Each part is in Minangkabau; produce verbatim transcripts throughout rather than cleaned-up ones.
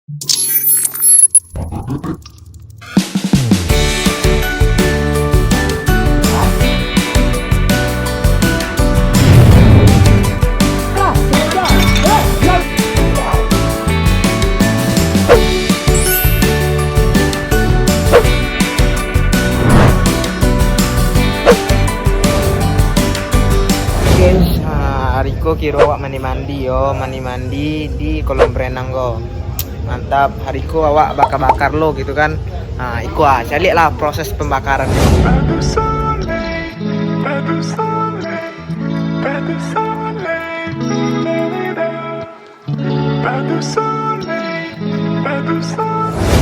Guys, ah, hari ko kiro awak mandi-mandi yo, mandi-mandi di kolam renang ko. Mantap, hari ko awak bakar-bakar lo gitu kan. Ah, iko ah, caliak lah proses pembakaran.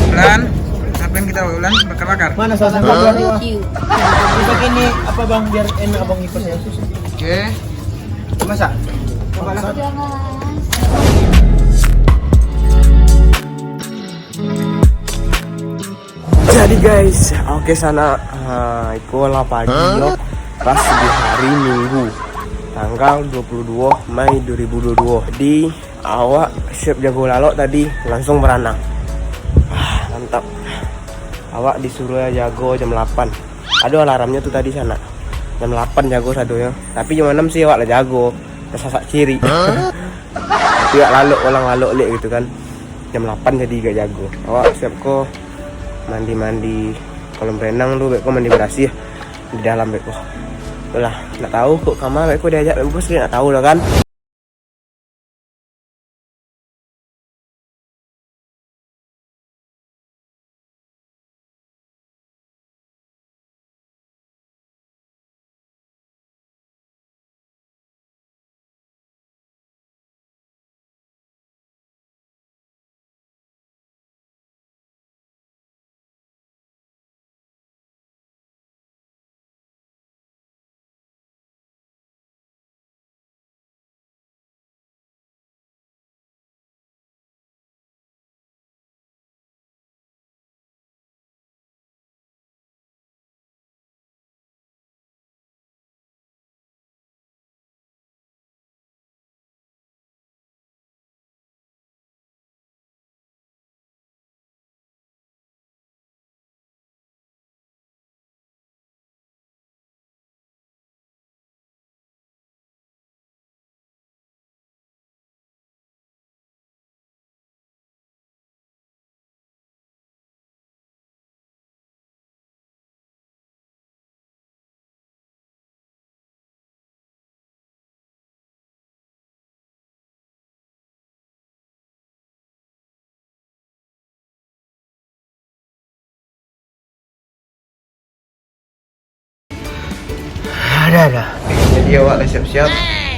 Ulan, ngapain kita, Ulan? Bakar-bakar? Mana salah satu barbecue? Bisa gini apa, Bang, biar enak Abang ngipasnya? Oke. Masak? Coba lah. Jadi guys, oke sanak, ah, iko lah pagi yo, pas di hari Minggu, tanggal dua puluh dua Mei dua ribu dua puluh dua. Di awak siap jago lalok tadi, langsung baranang. Ah, mantap. Awak disuruh jago jam lapan. Ado alarmnyo tu tadi sanak. Jam lapan jago sadonyo. Tapi jam anam sih awak lah jago. Tasasak cirik. Tapi awak lalok, ulang lalok lek gitu kan. Jam lapan jadi gak jago. Awak siap ko mandi-mandi kolam renang tu, beko mandi barasiah di dalam beko. Itulah, nak tahu kok kama beko diajak bos, nak tahu lah kan. Ada, ada. Jadi awak lah siap-siap,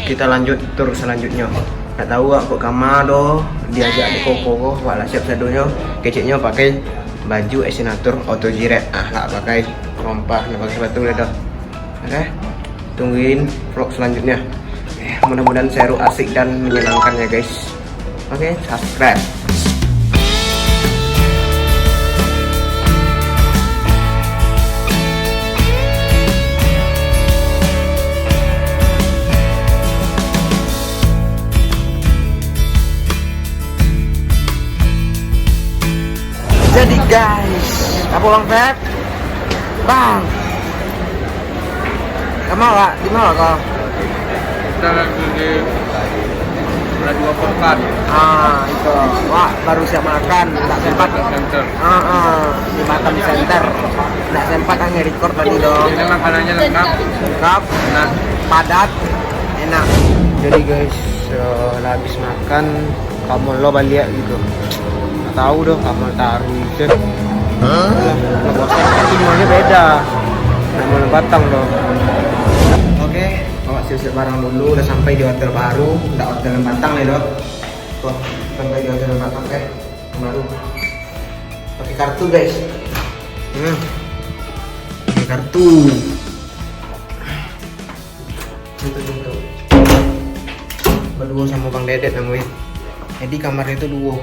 kita lanjut tur selanjutnya. Nak tahu awak kok kama doh, diajak di koko ko, awak lah siap sadonyo. Keceknyo pakai baju S N Atur auto jiret. Ah, lah pakai rompa, nak pakai sepatu dah doh. Oke, tungguin vlog selanjutnya. Eh, mudah-mudahan seru, asik, dan menyenangkan ya guys. Oke, subscribe. Jadi guys, apa Bang Feb? Bang. Kama, Wak? Di ma, Wak, ko? Kita lagi di Raduapokan. Ah, itu. Wak baru siap makan, tak sempat. Di Batam Center. Ah, ah, di Batam Center. Tak sempat ang record tadi doh. Ini makanannya lengkap. Lengkap. Nah. Padat. Enak. Jadi guys, eh, lah habis makan, Kamul lo baliak gitu. Nggak tahu doh, Kamul taruh itu. Hah? Lah, lah bosan, tapi maunya beda. Nak mau Lembah Batang doh. Oke, awak siap-siap barang dulu, udah sampai di hotel baru, nggak hotel Lembah Batang nih doh. Tuh, sampai di hotel Lembah Batang, eh, baru. Pakai kartu guys. Hmm. Pakai kartu. Untuk, untuk. Baduo samo Bang Dedet namonyo. Jadi kamarnyo tu duo.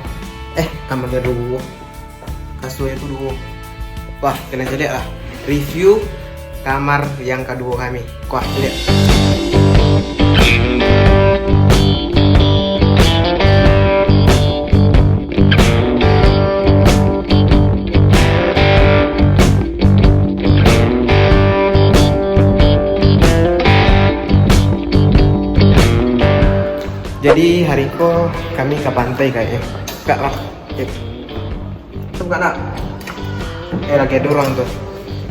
Eh, kamarnyo duo. Kasurnyo tu duo. Wah, kalian caliak lah. Review kamar yang kaduo kami. Wah, caliak. Jadi hari ko kami ka pantai kayaknyo. Kak lah. Yuk. Buka nak. Eh, lagi ado urang tu.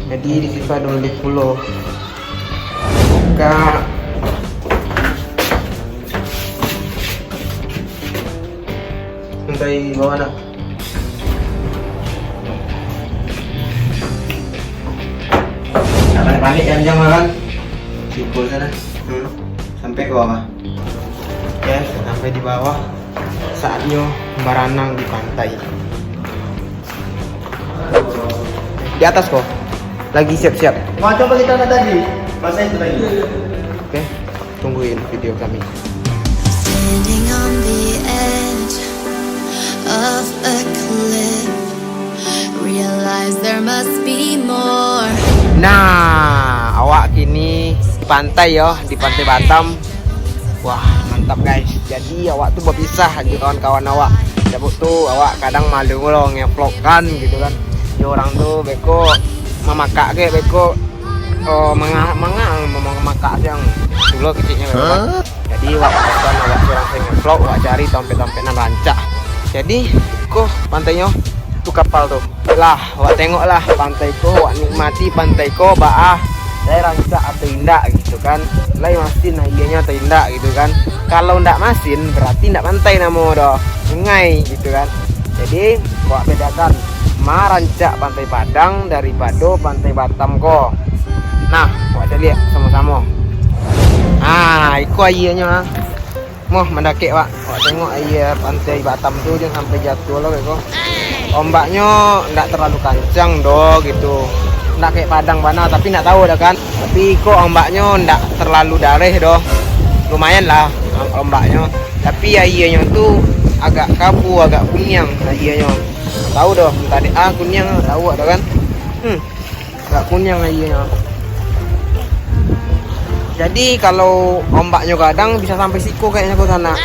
Jadi di situ ado lift pulo. Buka. Santai bawah nak. Nak panik-panik jangan lah kan. Simpul sajo. Hmm. Sampai ka bawah. Oke, sampai di bawah. Saatnyo baranang di pantai. Di atas ko. Lagi siap-siap. Macam apa kita nak tadi? Masa itu tadi. Oke, tungguin video kami. Standing on the edge of a cliff, realize there must be more. Nah, awak kini di pantai yo, di Pantai Batam. Wah, mantap guys. Jadi awak tu bapisah jo kawan-kawan awak. Sabab tu awak kadang malu lo ngevlog kan gitu kan. Jo urang tu beko mamakak ke beko, oh, manga-, manga-, mama-, mamakak siang. Dulu keciknyo kan. Jadi awak kan awak surang sajo ngevlog, awak cari tampek-tampek nan rancak. Jadi, ko pantainyo tu kapal tu. Lah, awak tengoklah pantai ko, awak nikmati pantai ko, baa, lai rancak atau indak gitu kan. Lai masin aianyo atau indak gitu kan. Kalau ndak masin, berarti ndak pantai namo doh, sungai gitu kan. Jadi, awak bedakan ma rancak Pantai Padang daripado Pantai Batam ko. Nah, awak caliak samo-samo. Ah, iko aianyo, ah. Moh mandakek, Wak. Wak tengok aia pantai Batam tu, jan sampai jatuah lo, beko. Ombaknyo ndak terlalu kancang doh, gitu. Ndak kayak Padang bana, tapi ndak tahu dah kan. Tapi kok ombaknyo ndak terlalu dareh doh. Lumayan lah om-, ombaknyo. Tapi aianyo tu agak kabu, agak kuniang aianyo. Tahu doh, entah dek ah kuniang, tahu dah kan. Hmm. Agak kuniang aianyo. Jadi, kalau ombaknyo gadang, bisa sampai siko kayaknyo ko sanak.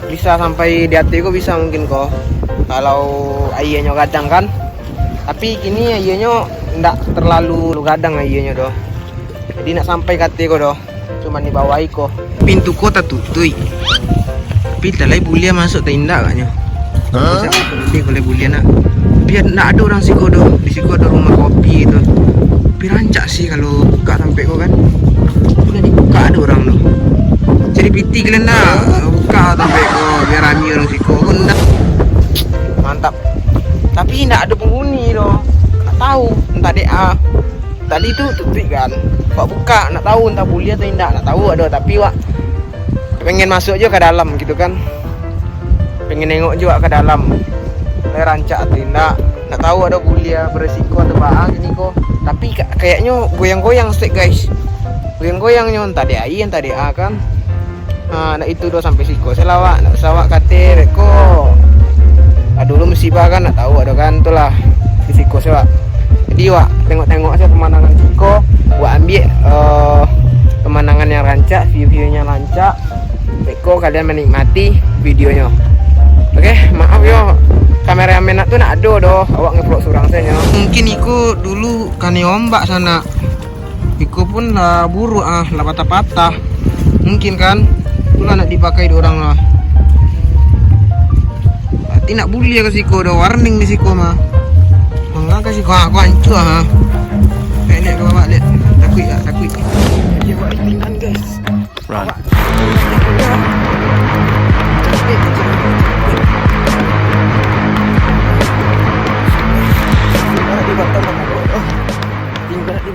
Bisa sampai di ateh ko bisa mungkin ko. Kalau aianyo gadang kan. Tapi kini aianyo ndak terlalu gadang aianyo doh. Jadi, ndak sampai ka ateh ko doh. Cuman di bawah iko. Pintu ko tatutuik. Tapi tak lai buliah masuk, tak indak agaknyo. Hah? Bisa, bisa, kalau buliah nak. Tapi ndak ado urang siko doh. Di siko ado rumah kopi tu. Tapi rancak sih kalau buka tampek ko kan. Udah dibuka ado urang tu. Cari piti kalian dah. Buka tampek ko biar rami urang siko. Ko ndak. Mantap. Tapi ndak ado penghuni doh. Tak tahu. Entah dek ah. Tadi tu tutuik kan. Wak buka, nak tahu entah buliah atau indak, nak tahu ado, tapi wak pengen masuk je ka dalam gitu kan. Pengen nengok je wak ka dalam. Lai rancak atau indak, nak tahu ado buliah, beresiko atau baa kini ko. Tapi ka-, kayaknyo goyang-goyang stek, guys. Goyang-goyang nyo, entah dek aia, entah dek a kan. Ha, nak itu doh sampai siko. Salah wak, nak usah wak kate, beko. Ah, dulu musibah kan, nak tahu ado kan, tu lah. Di siko se wak. Jadi wak tengok-tengok sajo pemandangan siko, wak ambiak, eh, pemandangan yang rancak, view-view yang rancak. Beko kalian menikmati videonyo. Oke, maaf yo. Kameramen nak tu nak ado doh, awak ngevlog surang sajo. Mungkin iko dulu kanai ombak sanak. Iko pun lah buruak ah, lah patah-patah. Mungkin kan, itulah nak dipakai dek urang lah. Berarti nak buliah ka siko, ado warning di siko mah. Mangga ka siko, ah, aku hancur ah. Kayak lihat ke bawah, lihat. Takuik tak? Takuik. Dia buat ringan, guys. Run.